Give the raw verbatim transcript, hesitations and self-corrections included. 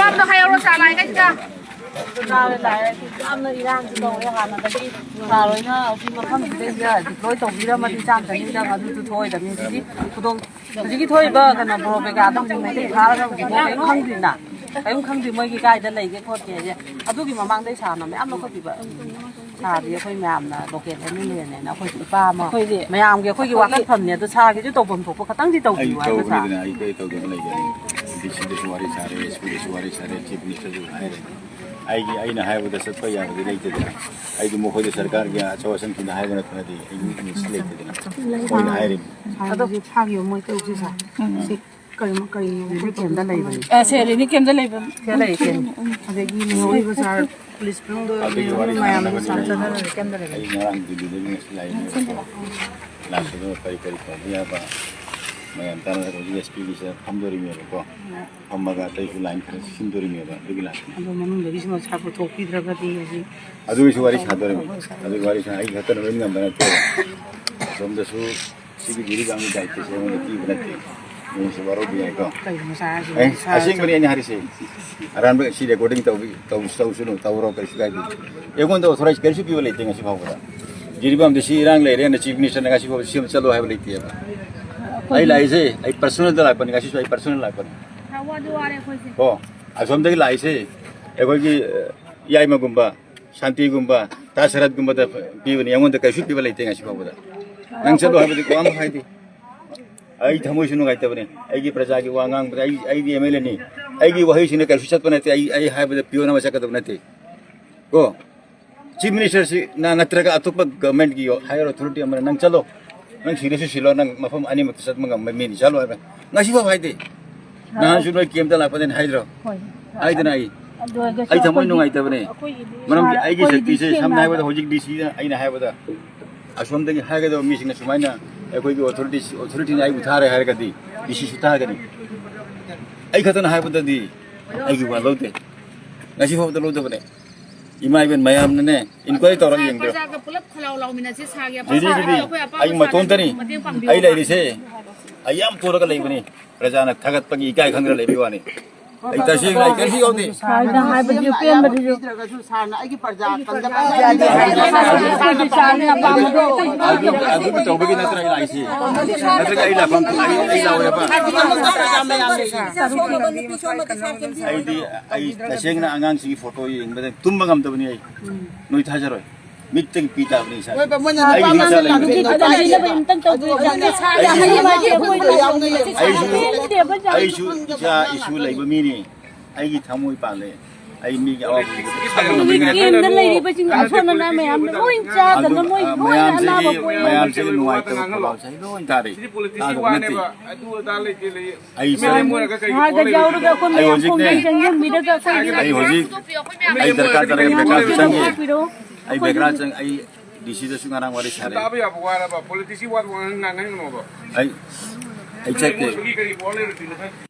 ꯑꯗꯣ ꯍꯥꯏꯍꯧꯔꯣ, ꯁꯥꯔ, ꯂꯥꯛꯑꯦ ꯀꯩꯁꯤꯗ꯫ ꯂꯥꯛꯑꯦ, ꯂꯥꯛꯑꯦ꯫ ꯌꯥꯝꯅ ꯏꯔꯥꯡꯁꯨ ꯇꯧꯋꯦ ꯍꯥꯟꯅꯗꯒꯤ꯫ ꯁꯥꯔ ꯍꯣꯏꯅ ꯍꯧꯖꯤꯛ ꯃꯐꯝꯁꯤꯗꯩꯗ deploy ꯇꯧꯕꯤꯔꯝꯃꯗꯤ ꯆꯥꯝ ꯆꯅꯤꯗꯪ ꯑꯗꯨꯁꯨ ꯊꯣꯛꯑꯣꯏꯗꯕꯅꯤ꯫ ꯍꯧꯖꯤꯛꯇꯤ ꯈꯨꯗꯣꯡ-, ꯍꯧꯖꯤꯛꯀꯤ ꯊꯣꯛꯏꯕ ꯀꯩꯅꯣ ꯕ꯭ꯔꯣ ꯕꯦꯒꯥꯗꯣ ꯍꯧꯖꯤꯛ ꯃꯩꯇꯩ ꯐꯥꯔꯒ ꯍꯧꯖꯤꯛꯐꯥꯎ ꯀꯔꯤꯝ ꯈꯪꯗ꯭ꯔꯤꯅ꯫ ꯀꯔꯤꯝ ꯈꯪꯗ꯭ꯔꯤ ꯃꯣꯏꯒꯤ ꯀꯥꯏꯗ ꯂꯩꯒꯦ ꯈꯣꯠꯀꯦꯁꯦ꯫ ꯑꯗꯨꯒꯤ ꯃꯃꯥꯡꯗꯩ ꯁꯥꯔꯅ ꯃꯌꯥꯝ ꯂꯧꯈꯠꯄꯤꯕ꯫ ꯁꯥꯔꯗꯤ ꯑꯩꯈꯣꯏ ꯃꯌꯥꯝꯅ local MLAꯅꯦꯅ ꯑꯩꯈꯣꯏꯁꯨ ꯏꯄꯥ ꯑꯃ ꯑꯩꯈꯣꯏꯗꯤ ꯃꯌꯥꯝꯒꯤ ꯑꯩꯈꯣꯏꯒꯤ ꯑꯩꯈꯣꯏꯒꯤ ꯋꯥꯀꯠꯐꯝꯅꯦ꯫ ꯑꯗꯣ ꯁꯥꯔꯒꯤꯁꯨ ꯇꯧꯐꯝ ꯊꯣꯛꯄ ꯈꯇꯪꯗꯤ ꯑꯩ ꯇꯧꯕꯤꯌꯨ ꯍꯥꯏꯕ ꯁꯥꯔ꯫ ꯇꯧꯕꯅꯤꯗꯅ, ꯑꯩ ꯀꯩ ꯇꯧꯗꯅ ꯂꯩꯒꯅꯤ? DC ꯗꯁꯨ ꯋꯥꯔꯤ ꯁꯥꯔꯦ, SP ꯗꯁꯨ ꯋꯥꯔꯤ ꯁꯥꯔꯦ, Chief Minister ꯁꯨ ꯍꯥꯏꯔꯦ꯫ ꯑꯩꯒꯤ, ꯑꯩꯅ ꯍꯥꯏꯕꯗ ꯆꯠꯄ ꯌꯥꯕꯗꯤ ꯂꯩꯇꯦꯗꯅ꯫ ꯑꯩꯗꯤ ꯃꯈꯣꯏꯗ ꯁꯔꯀꯥꯔꯒꯤ ꯑꯆꯧ ꯑꯁꯥꯡꯁꯤꯡꯅ ꯍꯥꯏꯕ ꯅꯠꯇꯅꯗꯤ ꯑꯩ ꯃꯤ ꯂꯩꯇꯦꯗꯅ꯫ ꯃꯣꯏꯅ ꯍꯥꯏꯔꯤꯕꯅꯤ꯫ ꯑꯗꯣ ꯐꯥꯈꯤꯕ ꯃꯣꯏ ꯇꯔꯨꯛꯁꯦ ꯁꯥꯔ꯫ ꯁꯤ ꯀꯔꯤꯅꯣ, ꯀꯔꯤꯅꯣ? ꯔꯤꯂꯤꯐ ꯀꯦꯝꯗ ꯂꯩꯕꯅꯤ꯫ ꯑ, ꯁꯦ, ꯔꯤꯂꯤꯐ ꯀꯦꯝꯗ ꯂꯩꯕ꯫ ꯁꯤꯗ ꯂꯩꯔꯤꯁꯦ꯫ ꯑꯗꯒꯤ ꯂꯩꯍꯧꯔꯤꯕ ꯁꯥꯔ, ꯄꯨꯂꯤꯁ ꯃꯅꯨꯡꯗ ꯑꯗꯨꯒꯤ ꯂꯩꯍꯧꯔꯤꯕ ꯋꯥꯔꯤ ꯃꯌꯥꯝꯗꯣ ꯁꯥꯟꯅꯅꯕꯅꯤ ꯁꯥꯔ꯫ ꯆꯠꯅꯔꯒ ꯀꯦꯝꯗ ꯂꯩꯕꯅꯤ꯫ ꯑꯩ ꯉꯔꯥꯡ ꯗꯤꯜꯂꯤꯗꯒꯤ ꯉꯁꯤ ꯂꯥꯛꯏꯅꯦꯕꯀꯣ꯫ ꯂꯥꯛꯄꯗ ꯀꯔꯤ ꯀꯔꯤ ꯇꯧꯕ ꯌꯥꯕ ꯃꯌꯥꯝ ꯇꯥꯟꯅꯔꯒ ꯍꯧꯖꯤꯛ SP ꯒꯤꯁꯤꯗ ꯐꯝꯗꯣꯔꯤꯅꯦꯕꯀꯣ꯫ ꯐꯝꯃꯒ ꯑꯇꯩꯁꯨ line ꯈꯔ ꯁꯤꯟꯗꯣꯔꯤꯅꯦꯕ, ꯑꯗꯨꯒꯤ ꯂꯥꯛꯄꯅꯤ꯫ ꯑꯗꯣ ꯃꯅꯨꯡꯗꯒꯤꯁꯨ ꯃꯁꯥ ꯄꯨꯊꯣꯛꯄꯤꯗ꯭ꯔꯒꯗꯤ ꯍꯧꯖꯤꯛ ꯑꯗꯨꯒꯤꯁꯨ ꯋꯥꯔꯤ ꯁꯥꯗꯣꯔꯤꯕꯅꯤ꯫ ꯑꯗꯨꯒꯤ ꯋꯥꯔꯤ ꯁꯥ-, ꯑꯩ ꯈꯛꯇꯅ ꯂꯣꯏ ꯉꯝꯕ ꯅꯠꯇꯦ꯫ ꯑꯁꯣꯝꯗꯁꯨ ꯁꯤꯒꯤ ꯖꯤꯔꯤꯕꯥꯝꯒꯤ ꯗꯥꯏꯇꯁꯦ ꯑꯩꯉꯣꯟꯗ ꯄꯤꯕ ꯅꯠꯇꯦ꯫ ꯅꯣꯏꯁꯨ ꯋꯥꯔꯧꯕ ꯌꯥꯏꯀꯣ꯫ ꯀꯩꯒꯤꯅꯣ ꯁꯥꯔ ꯍꯥꯏꯁꯤꯕꯣ? ꯑꯦ, ꯁꯥꯔ ꯑꯁꯦꯡꯕꯅꯤ ꯑꯩꯅ ꯍꯥꯏꯔꯤꯁꯦ꯫ ꯑꯔꯥꯟꯕ ꯁꯤ recording ꯇꯧꯕꯤ-, ꯇꯧ-, ꯇꯧꯁꯅꯨ, ꯇꯧꯔꯣ, ꯀꯩꯁꯨ ꯀꯥꯏꯗꯦ꯫ ꯑꯩꯉꯣꯟꯗ authorize ꯀꯔꯤꯁꯨ ꯄꯤꯕ ꯂꯩꯇꯦ ꯉꯁꯤ ꯐꯥꯎꯕꯗ꯫ ꯖꯤꯔꯤꯕꯥꯝꯗ ꯁꯤ ꯏꯔꯥꯡ ꯂꯩꯔꯦꯅ Chief Minister ꯅ ꯉꯁꯤ ꯐꯥꯎꯕ ꯁꯤ ꯑꯃ ꯆꯠꯂꯣ ꯍꯥꯏꯕ ꯂꯩꯇꯦꯕ꯫ ꯑꯩ ꯂꯥꯛꯏꯁꯦ, ꯑꯩ personal ꯗ ꯂꯥꯛꯄꯅꯤ, ꯉꯁꯤꯁꯨ ꯑꯩ personal ꯂꯥꯛꯄꯅꯤ꯫ ꯋꯥꯗꯤ ꯋꯥꯔꯦ ꯑꯩꯈꯣꯏꯁꯦ꯫ ꯀꯣ, ꯑꯁꯣꯝꯗꯒꯤ ꯂꯥꯛꯏꯁꯦ ꯑꯩꯈꯣꯏꯒꯤ, ꯑ, ꯌꯥꯏꯃꯒꯨꯝꯕ, ꯁꯥꯟꯇꯤꯒꯨꯝꯕ, ꯇꯥ ꯁꯔꯠꯀꯨꯝꯕꯗ ꯄꯤꯕꯅꯤ, ꯑꯩꯉꯣꯟꯗ ꯀꯩꯁꯨ ꯄꯤꯕ ꯂꯩꯇꯦ ꯉꯁꯤ ꯐꯥꯎꯕꯗ꯫ ꯅꯪ ꯆꯠꯂꯣ ꯍꯥꯏꯕꯗꯤ ꯋꯥ ꯑꯃ ꯍꯥꯏꯗꯦ꯫ ꯑꯩ ꯊꯃꯣꯏꯁꯨ ꯅꯨꯡꯉꯥꯏꯇꯕꯅꯤ꯫ ꯑꯩꯒꯤ ꯄ꯭ꯔꯖꯥꯒꯤ ꯋꯥ ꯉꯥꯡꯕꯗ ꯑꯩ, ꯑꯩꯗꯤ MLA ꯅꯤ꯫ ꯑꯩꯒꯤ ꯋꯥꯍꯩꯁꯤꯅ ꯀꯩꯁꯨ ꯆꯠꯄ ꯅꯠꯇꯦ꯫ ꯑꯩ, ꯑꯩ ꯍꯥꯏꯕꯗ peon ꯑꯃ ꯆꯠꯀꯗꯕ ꯅꯠꯇꯦ꯫ ꯀꯣ? Chief Minister ꯁꯤ ꯅ-, ꯅꯠꯇ꯭ꯔꯒ ꯑꯇꯣꯞꯄ government ꯀꯤ higher authority ꯑꯃꯅ ꯅꯪ ꯆꯠꯂꯣ, ꯅꯪ ꯁꯤꯔꯁꯨ ꯁꯤꯜꯂꯣ, ꯅꯪ ꯃꯐꯝ ꯑꯅꯤꯃꯛꯇ ꯆꯠꯄ ꯉꯝꯕ ꯃꯤꯅꯤ, ꯆꯠꯂꯣ ꯍꯥꯏꯕ꯫ ꯉꯁꯤꯐꯥꯎ ꯍꯥꯏꯗꯦ꯫ ꯅꯍꯥꯟꯁꯨ ꯅꯣꯏ ꯀꯦꯝꯗ ꯂꯥꯛꯄꯗꯅꯤ ꯍꯥꯏꯗ꯭ꯔꯣ? ꯍꯣꯏ꯫ ꯍꯥꯏꯗꯅ ꯑꯩ, ꯑꯗꯨ ꯑꯣꯏꯔꯒꯁꯨ ꯑꯩ ꯊꯃꯣꯏ ꯑꯩꯈꯣꯏꯗꯤ, ꯅꯨꯡꯉꯥꯏꯇꯕꯅꯦ꯫ ꯑꯩꯈꯣꯏꯒꯤꯗꯤ ꯃꯔꯝꯗꯤ ꯁꯥꯔ, ꯑꯩꯒꯤ ꯑꯩꯈꯣꯏꯒꯤꯗꯤ ꯁꯛꯇꯤꯁꯦ ꯁꯝꯅ ꯁꯦꯡꯅ ꯍꯥꯏꯕꯗ ꯍꯥꯏꯕ ꯍꯧꯖꯤꯛ DC ꯗ ꯑꯩꯅ ꯍꯥꯏꯕꯗ ꯑꯁꯣꯝꯗꯒꯤ ꯍꯥꯏꯒꯗꯕ ꯃꯤꯁꯤꯡꯅ ꯁꯨꯃꯥꯏꯅ ꯑꯩꯈꯣꯏꯒꯤ authority, authority ꯅ ꯑꯩꯕꯨ ꯊꯥꯔꯦ ꯍꯥꯏꯔꯒꯗꯤ DC ꯁꯨ ꯊꯥꯒꯅꯤ꯫ ꯑꯩ ꯈꯛꯇꯅ ꯍꯥꯏꯕꯗꯗꯤ ꯑꯩꯒꯤ ꯋꯥ ꯂꯧꯗꯦ꯫ ꯉꯁꯤ ꯐꯥꯎꯕꯗ ꯂꯧꯗꯕꯅꯦ꯫ ꯏꯃꯥ ꯏꯕꯦꯟ ꯃꯌꯥꯝꯅꯅꯦ, inquiry ꯇꯧꯔꯒ ꯌꯦꯡꯕꯤꯔꯣ꯫ ꯄ꯭ꯔꯖꯥꯒ ꯄꯨꯂꯞ ꯈꯣꯜꯂꯥꯎ ꯂꯥꯎꯃꯤꯟꯅꯁꯤ, ꯁꯥꯔꯒꯤ ꯑꯄꯥꯝꯕ ꯗꯤꯜꯂꯤꯒꯤꯗꯤ ꯁꯥꯔꯒ ꯑꯩꯈꯣꯏ ꯑꯄꯥꯝꯕ ꯑꯩ ꯃꯇꯣꯝꯇꯅꯤ꯫ ꯁꯥꯔꯒ ꯃꯇꯦꯡ ꯄꯥꯡꯕꯤꯌꯨ꯫ ꯑꯩ ꯂꯩꯔꯤꯁꯦ ꯑꯌꯥꯝ ꯇꯣꯔꯒ ꯂꯩꯕꯅꯤ꯫ ꯄ꯭ꯔꯖꯥꯅ ꯊꯥꯒꯠꯄꯒꯤ ꯏꯀꯥꯏ ꯈꯪꯗꯅ ꯂꯩꯕꯒꯤ ꯋꯥꯅꯤ꯫ ꯑꯩ ꯇꯁꯦꯡꯅ ꯑꯩ ꯀꯔꯤꯁꯨ ꯌꯥꯎꯗꯦ꯫ ꯁꯥꯔꯅ ꯍꯥꯏꯕꯗꯨꯁꯨ ꯄꯦꯟꯕꯗꯨꯁꯨ꯫ ꯄꯤꯗ꯭ꯔꯒꯁꯨ ꯁꯥꯔꯅ ꯑꯩꯒꯤ ꯄ꯭ꯔꯖꯥ ꯀꯪꯗꯕ ꯌꯥꯗꯦ ꯍꯥꯏꯕ ꯁꯥꯔꯅ ꯑꯄꯥꯝꯕꯗꯣ ꯑꯩꯈꯣꯏ ꯑꯗꯨ, ꯑꯗꯨꯒꯤ ꯇꯧꯕꯒꯤ ꯅꯠꯇ꯭ꯔꯥ ꯑꯩ ꯂꯥꯛꯏꯁꯦ? ꯅꯠꯇ꯭ꯔꯒ ꯑꯩ ꯂꯥꯛꯐꯝ, ꯑꯩ, ꯑꯩ ꯂꯥꯛꯑꯣꯏꯕ? ꯑꯩꯗꯤ, ꯑꯩ ꯇꯁꯦꯡꯅ ꯑꯉꯥꯡꯁꯤꯡꯒꯤ ꯐꯣꯇꯣ ꯌꯦꯡꯕꯗ ꯇꯨꯝꯕ ꯉꯝꯗꯕꯅꯤ ꯑꯩ꯫ ꯅꯣꯏ ꯊꯥꯖꯔꯣꯏ꯫ ꯃꯤꯠꯇꯒꯤ ꯄꯤ ꯇꯥꯕꯅꯤ ꯏꯁꯥ꯫ ꯍꯣꯏꯕ, ꯃꯣꯏꯅ ꯑꯩꯒꯤ ꯅꯨꯄꯥ ꯏꯆꯥ ꯑꯃꯅ ꯂꯩꯕꯅꯤ꯫ ꯂꯥꯛꯄꯗꯤ ꯀꯟꯕꯤꯅꯕ ꯑꯝꯇꯪ ꯇꯧꯕꯤꯌꯨ꯫ ꯑꯩꯁꯨ, ꯑꯩꯁꯨ, ꯑꯩꯁꯨ ꯏꯆꯥ ꯏꯁꯨ ꯂꯩꯕ ꯃꯤꯅꯤ꯫ ꯑꯩꯒꯤ ꯊꯃꯣꯏ ꯄꯥꯜꯂꯦ꯫ ꯑꯩ ꯃꯤꯒꯤ ꯑꯋꯥꯕ ꯎꯕꯗ ꯈꯪꯕ ꯉꯝꯕ ꯃꯤ ꯅꯠꯇꯦ꯫ ꯀꯦꯝꯗ ꯂꯩꯔꯤꯕꯁꯤꯡ ꯑꯁꯣꯟ ꯑꯅꯥ ꯃꯌꯥꯝꯗꯣ ꯂꯣꯏ ꯆꯥꯗꯅ ꯑꯗꯨ, ꯃꯣꯏ ꯑ, ꯂꯣꯏꯅ ꯃꯌꯥꯝꯁꯤꯒꯤ, ꯑꯅꯥꯕ ꯄꯣꯛꯑꯦ꯫ ꯃꯌꯥꯝꯁꯤꯒꯤ ꯅꯨꯡꯉꯥꯏꯇꯕ ꯄꯣꯂꯥꯎꯁꯦ ꯑꯩ ꯂꯣꯏ ꯇꯥꯔꯦ꯫ ꯁꯤꯗꯤ ꯄꯣꯂꯤꯇꯤꯛꯁꯀꯤ ꯇꯥꯗꯕ ꯅꯠꯇꯦ꯫ ꯋꯥꯅꯦꯕ꯫ ꯑꯗꯨ ꯑꯗꯥ ꯂꯩꯇꯦ ꯂꯩ꯫ ꯑꯩ ꯁꯥꯔꯒ ꯌꯥꯎꯔꯒ ꯑꯩꯈꯣꯏ ꯑꯩ ꯃꯌꯥꯝ ꯍꯧꯖꯤꯛꯅꯦ꯫ ꯈꯣꯡꯖꯪ ꯆꯪꯁꯤꯟꯕꯤꯔꯒ ꯑꯩꯈꯣꯏꯒꯤ ꯑꯩ ꯍꯧꯖꯤꯛ, ꯑꯩ ꯗꯔꯀꯥꯔ ꯇꯥꯔꯒ ꯕꯦꯀꯥꯁꯨ ꯆꯪꯒꯦ꯫ ꯍꯥꯞꯄꯤꯔꯛꯑꯣ꯫ ꯑꯩ ꯕꯦꯀꯥ ꯆꯪ-, ꯑꯩ ꯗꯤ ꯁꯤꯗꯁꯨ ꯉꯔꯥꯡ ꯋꯥꯔꯤ ꯁꯥꯔꯦ꯫ ꯇꯥꯕ ꯌꯥꯕ ꯋꯥꯔꯕ? ꯄꯣꯂꯤꯇꯤꯛꯁꯀꯤ ꯋꯥ ꯉꯥꯡꯅꯒꯅꯣꯕ꯫ ꯑꯩ, ꯑꯩ ꯆꯠꯀꯦ꯫ ꯃꯣꯏꯒꯤ ꯀꯔꯤ ꯄꯣ ꯂꯩꯔꯨꯗꯣꯏꯅꯣ ꯈꯪꯗꯦ꯫